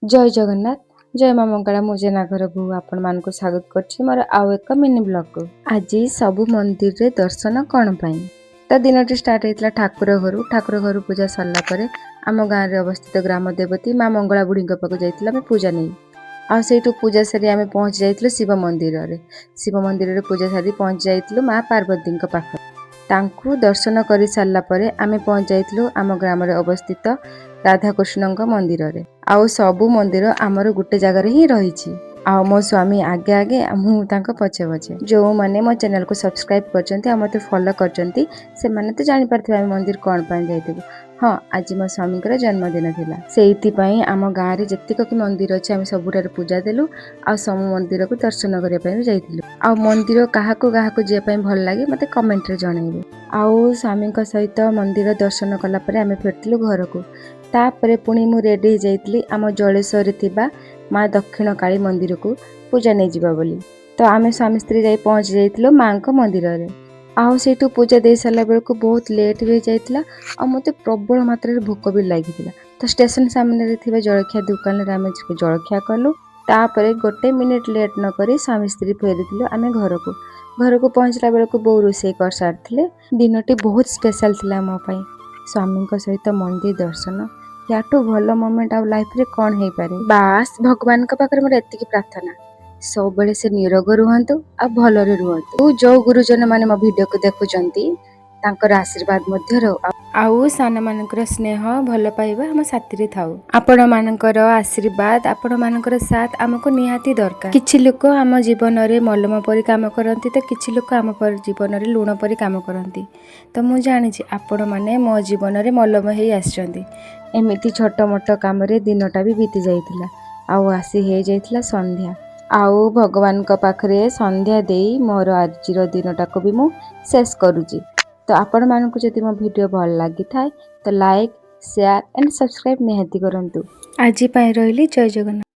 ଜୟ ଜଗନ୍ନାଥ, ଜୟ ମା ମଙ୍ଗଳା। ମୁଁ ଜେନା ଘର ବୋହୂ ଆପଣମାନଙ୍କୁ ସ୍ୱାଗତ କରୁଛି ମୋର ଆଉ ଏକ ମିନି ବ୍ଲଗକୁ। ଆଜି ସବୁ ମନ୍ଦିରରେ ଦର୍ଶନ କ'ଣ ପାଇଁ? ତ ଦିନଟି ଷ୍ଟାର୍ଟ ହେଇଥିଲା ଠାକୁର ଘରୁ। ଠାକୁର ଘରୁ ପୂଜା ସରିଲା ପରେ ଆମ ଗାଁରେ ଅବସ୍ଥିତ ଗ୍ରାମ ଦେବତୀ ମା ମଙ୍ଗଳା ବୁଢ଼ୀଙ୍କ ପାଖକୁ ଯାଇଥିଲୁ ଆମେ ପୂଜା ନେଇ। ଆଉ ସେଇଠୁ ପୂଜା ସାରି ଆମେ ପହଞ୍ଚି ଯାଇଥିଲୁ ଶିବ ମନ୍ଦିରରେ। ଶିବ ମନ୍ଦିରରେ ପୂଜା ସାରି ପହଞ୍ଚି ଯାଇଥିଲୁ ମା ପାର୍ବତୀଙ୍କ ପାଖରେ। ତାଙ୍କୁ ଦର୍ଶନ କରି ସାରିଲା ପରେ ଆମେ ପହଞ୍ଚି ଯାଇଥିଲୁ ଆମ ଗ୍ରାମରେ ଅବସ୍ଥିତ ରାଧାକୃଷ୍ଣଙ୍କ ମନ୍ଦିରରେ। ଆଉ ସବୁ ମନ୍ଦିର ଆମର ଗୋଟେ ଜାଗାରେ ହିଁ ରହିଛି। ଆଉ ମୋ ସ୍ୱାମୀ ଆଗେ ଆଗେ, ଆଉ ମୁଁ ତାଙ୍କ ପଛେ ପଛେ। ଯେଉଁମାନେ ମୋ ଚ୍ୟାନେଲକୁ ସବସ୍କ୍ରାଇବ୍ କରିଛନ୍ତି ଆଉ ମୋତେ ଫଲୋ କରିଛନ୍ତି, ସେମାନେ ତ ଜାଣିପାରିଥିବେ ଆମେ ମନ୍ଦିର କ'ଣ ପାଇଁ ଯାଇଥିଲୁ। ହଁ, ଆଜି ମୋ ସ୍ୱାମୀଙ୍କର ଜନ୍ମଦିନ ଥିଲା। ସେଇଥିପାଇଁ ଆମ ଗାଁରେ ଯେତିକ ବି ମନ୍ଦିର ଅଛି, ଆମେ ସବୁଠାରେ ପୂଜା ଦେଲୁ ଆଉ ସବୁ ମନ୍ଦିରକୁ ଦର୍ଶନ କରିବା ପାଇଁ ବି ଯାଇଥିଲୁ। ଆଉ ମନ୍ଦିର କାହାକୁ କାହାକୁ ଯିବା ପାଇଁ ଭଲ ଲାଗେ, ମୋତେ କମେଣ୍ଟରେ ଜଣାଇବେ। ଆଉ ସ୍ୱାମୀଙ୍କ ସହିତ ମନ୍ଦିର ଦର୍ଶନ କଲା ପରେ ଆମେ ଫେରିଥିଲୁ ଘରକୁ। ତାପରେ ପୁଣି ମୁଁ ରେଡ଼ି ହେଇଯାଇଥିଲି ଆମ ଜଳେଶ୍ୱରରେ ଥିବା ମା ଦକ୍ଷିଣ କାଳୀ ମନ୍ଦିରକୁ ପୂଜା ନେଇଯିବା ବୋଲି। ତ ଆମେ ସ୍ୱାମୀ ସ୍ତ୍ରୀ ଯାଇ ପହଞ୍ଚି ଯାଇଥିଲୁ ମାଙ୍କ ମନ୍ଦିରରେ। ଆଉ ସେଇଠୁ ପୂଜା ଦେଇ ସାରିଲା ବେଳକୁ ବହୁତ ଲେଟ୍ ବି ହେଇଯାଇଥିଲା ଆଉ ମୋତେ ପ୍ରବଳ ମାତ୍ରାରେ ଭୋକ ବି ଲାଗିଥିଲା। ତ ଷ୍ଟେସନ ସାମ୍ନାରେ ଥିବା ଜଳଖିଆ ଦୋକାନରେ ଆମେ ଜଳଖିଆ କଲୁ। ତାପରେ ଗୋଟେ ମିନିଟ୍ ଲେଟ୍ ନ କରି ସ୍ୱାମୀ ସ୍ତ୍ରୀ ଫେରିଥିଲୁ ଆମେ ଘରକୁ। ଘରକୁ ପହଞ୍ଚିଲା ବେଳକୁ ବୋଉ ରୋଷେଇ କରିସାରିଥିଲେ। ଦିନଟି ବହୁତ ସ୍ପେଶାଲ ଥିଲା ମୋ ପାଇଁ। ସ୍ୱାମୀଙ୍କ ସହିତ ମନ୍ଦିର ଦର୍ଶନ, ୟାଠୁ ଭଲ ମୋମେଣ୍ଟ ଆଉ ଲାଇଫରେ କ'ଣ ହେଇପାରେ? ବାସ୍, ଭଗବାନଙ୍କ ପାଖରେ ମୋର ଏତିକି ପ୍ରାର୍ଥନା, ସବୁବେଳେ ସେ ନିରୋଗ ରୁହନ୍ତୁ ଆଉ ଭଲରେ ରୁହନ୍ତୁ। ଯୋଉ ଗୁରୁଜନ ମାନେ ମୋ ଭିଡ଼ିଓକୁ ଦେଖୁଛନ୍ତି, ତାଙ୍କର ଆଶୀର୍ବାଦ ମଧ୍ୟ ରହୁ ଆଉ ସାନମାନଙ୍କର ସ୍ନେହ ଭଲ ପାଇବା ଆମ ସାଥିରେ ଥାଉ। ଆପଣମାନଙ୍କର ଆଶୀର୍ବାଦ, ଆପଣମାନଙ୍କର ସାଥ ଆମକୁ ନିହାତି ଦରକାର। କିଛି ଲୋକ ଆମ ଜୀବନରେ ମଲମ ପରି କାମ କରନ୍ତି ତ କିଛି ଲୋକ ଆମ ଜୀବନରେ ଲୁଣ ପରି କାମ କରନ୍ତି। ତ ମୁଁ ଜାଣିଛି, ଆପଣମାନେ ମୋ ଜୀବନରେ ମଲମ ହେଇ ଆସିଛନ୍ତି। ଏମିତି ଛୋଟ ମୋଟ କାମରେ ଦିନଟା ବି ବିତି ଯାଇଥିଲା ଆଉ ଆସି ହେଇଯାଇଥିଲା ସନ୍ଧ୍ୟା। ଆଉ ଭଗବାନଙ୍କ ପାଖରେ ସନ୍ଧ୍ୟା ଦେଇ ମୋର ଆଜିର ଦିନଟାକୁ ବି ମୁଁ ଶେଷ କରୁଛି। ତ ଆପଣମାନଙ୍କୁ ଯଦି ମୋ ଭିଡ଼ିଓ ଭଲ ଲାଗିଥାଏ, ତ ଲାଇକ୍, ସେୟାର ଆଣ୍ଡ ସବସ୍କ୍ରାଇବ୍ ନିହାତି କରନ୍ତୁ। ଆଜି ପାଇଁ ରହିଲି। ଜୟ ଜଗନ୍ନାଥ।